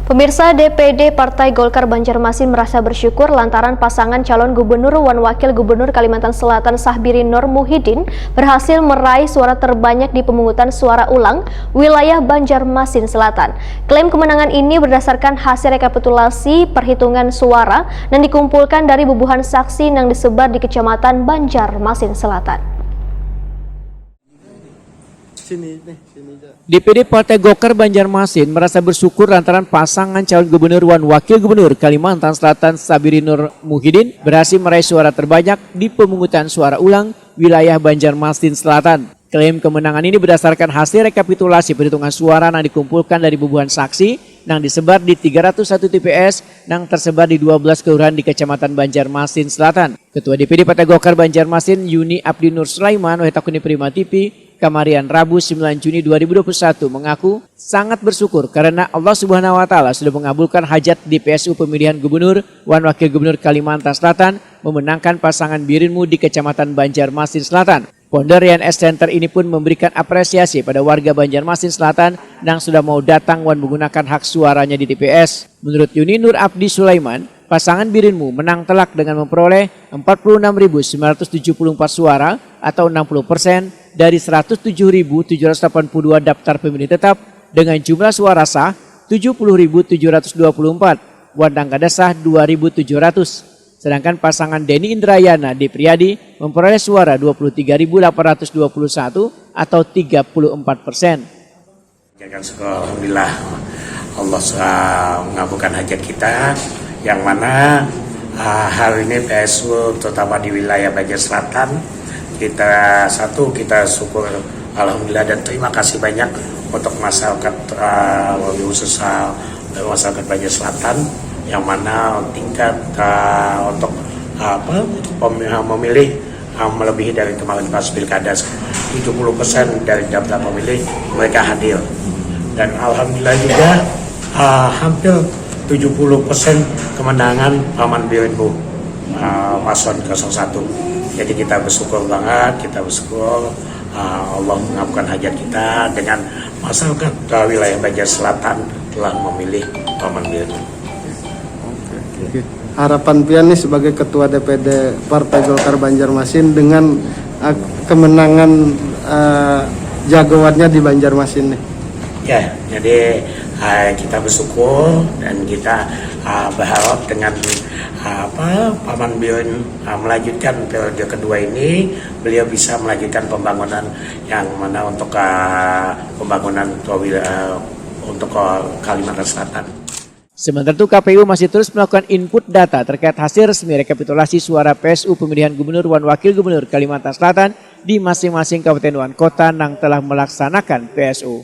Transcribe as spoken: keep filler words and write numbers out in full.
Pemirsa, D P D Partai Golkar Banjarmasin merasa bersyukur lantaran pasangan calon gubernur wan wakil gubernur Kalimantan Selatan Sahbiri Nur Muhyiddin berhasil meraih suara terbanyak di pemungutan suara ulang wilayah Banjarmasin Selatan. Klaim kemenangan ini berdasarkan hasil rekapitulasi perhitungan suara yang dikumpulkan dari bubuhan saksi yang disebar di Kecamatan Banjarmasin Selatan. D P D Partai Golkar Banjarmasin merasa bersyukur lantaran pasangan calon gubernur wan wakil gubernur Kalimantan Selatan Sahbiri Nur Muhyiddin berhasil meraih suara terbanyak di pemungutan suara ulang wilayah Banjarmasin Selatan. Klaim kemenangan ini berdasarkan hasil rekapitulasi perhitungan suara yang dikumpulkan dari bubuhan saksi yang disebar di tiga ratus satu T P S yang tersebar di dua belas kelurahan di Kecamatan Banjarmasin Selatan. Ketua D P D Partai Golkar Banjarmasin, Yuni Abdi Nur Sulaiman, wahid takuni Prima T V, kamarian Rabu sembilan Juni dua ribu dua puluh satu, mengaku sangat bersyukur karena Allah Subhanahu wa Ta'ala sudah mengabulkan hajat di P S U pemilihan gubernur wan wakil gubernur Kalimantan Selatan, memenangkan pasangan Birinmu di Kecamatan Banjarmasin Selatan. Founder Rian S Center ini pun memberikan apresiasi pada warga Banjarmasin Selatan yang sudah mau datang wan menggunakan hak suaranya di T P S. Menurut Yuni Nur Abdi Sulaiman, pasangan Birinmu menang telak dengan memperoleh empat puluh enam ribu sembilan ratus tujuh puluh empat suara atau enam puluh persen dari seratus tujuh ribu tujuh ratus delapan puluh dua daftar pemilih tetap dengan jumlah suara sah tujuh puluh ribu tujuh ratus dua puluh empat wan kada sah dua ribu tujuh ratus. Sedangkan pasangan Denny Indrayana Depriyadi memperoleh suara dua puluh tiga ribu delapan ratus dua puluh satu atau tiga puluh empat persen. Panjatkan syukur, alhamdulillah, Allah sudah mengabulkan hajat kita, yang mana ah, hari ini P S U terutama di wilayah Banjar Selatan kita satu kita syukur alhamdulillah dan terima kasih banyak untuk masyarakat ah, wabil khusus ah, masyarakat Banjar Selatan yang mana tingkat ah, untuk apa untuk pem- memilih ah, melebihi dari kemarin pas pilkada tujuh puluh persen dari daftar pemilih mereka hadir dan alhamdulillah juga ah, hampir tujuh puluh persen kemenangan Paman Birinmu ah, paslon kosong satu. Jadi kita bersyukur banget, kita bersyukur ah, Allah mengabulkan hajat kita dengan masyarakat ah, wilayah Banjar Selatan telah memilih Paman Birinmu. Oke. Harapan pian nih sebagai ketua D P D Partai Golkar Banjarmasin dengan uh, kemenangan uh, jagoannya di Banjarmasin nih. Ya, jadi uh, kita bersyukur dan kita uh, berharap dengan uh, apa Paman Bion uh, melanjutkan periode kedua ini, beliau bisa melanjutkan pembangunan yang mana untuk uh, pembangunan uh, untuk uh, Kalimantan Selatan. Sementara itu, K P U masih terus melakukan input data terkait hasil resmi rekapitulasi suara P S U pemilihan gubernur wan wakil gubernur Kalimantan Selatan di masing-masing kabupaten wan kota nang telah melaksanakan P S U.